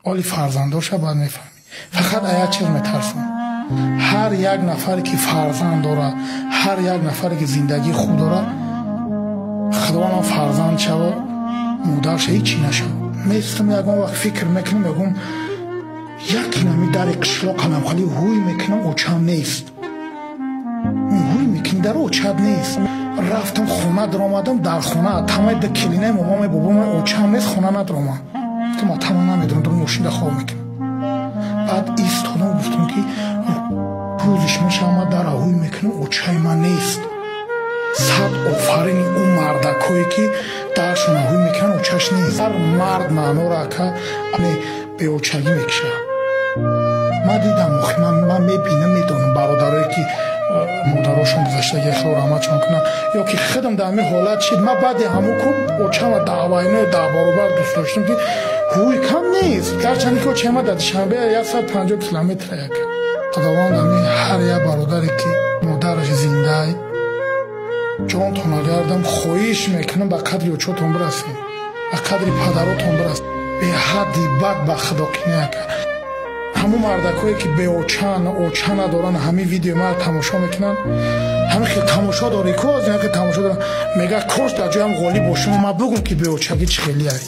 Оли фарзандоша баъд мефаҳмӣ. Фақат як чиз метарсам: ҳар як нафаре, ки фарзанд дора, ҳар як нафаре, ки зиндагии хуб дора, Худовандам фарзанд шава, модарша ҳечи нашава. Местам, ягон вақт фикр мекунам, мегӯм, як инами дари қишлоқанам хали ҳуй мекунам, очам нест. Ҳуй мекунӣ, дар очат нест. Рафтам, хона даромадам, дар хона тамаи ду келинаи момамай, бобомай, очам нест. Хона надаромам, гуфтам, атама намедонам, дар мошинда хоб мекунам. Баъд истодам, гуфтам, ки рӯзиш мешава, ман дара ҳуй мекунам, очаи ман нест. Сад офарини ӯ мардакое, ки даршона ҳуй мекунанд, очаш нест. Ҳар мард маъноро, ака, беочагӣ мекушад. Ман дидам, охи, ман мебинам, медонам, бародарое, ки модарошон гузаштаги, хело раҳматшон кунанд, ё ки худам дар ҳамин ҳолат шид. Ман баъди ҳамун ку очама даъвайно 10 баробар дӯст доштам, ки ҳуй кам нест, гарчанде ки очама дар Душанбе 150 километра. Яка Худованд ами ҳар як бародаре, ки модараш зиндаай, ҷонтон агардам, хоҳиш мекунам, ба қадри очотон бирасед, ба қадри падаротон бирасед. Беҳадди бад ба Худо киняка. Ҳамун мардакое, ки беочан, оча надоранд, ҳамин видеои маро тамошо мекунанд, ҳамин хел тамошо дорӣ ку, аз ин тамошо дорам, мега, кош дар ҷоям ғолиб бошум, ман бугум, ки беочагӣ чӣ хелиай.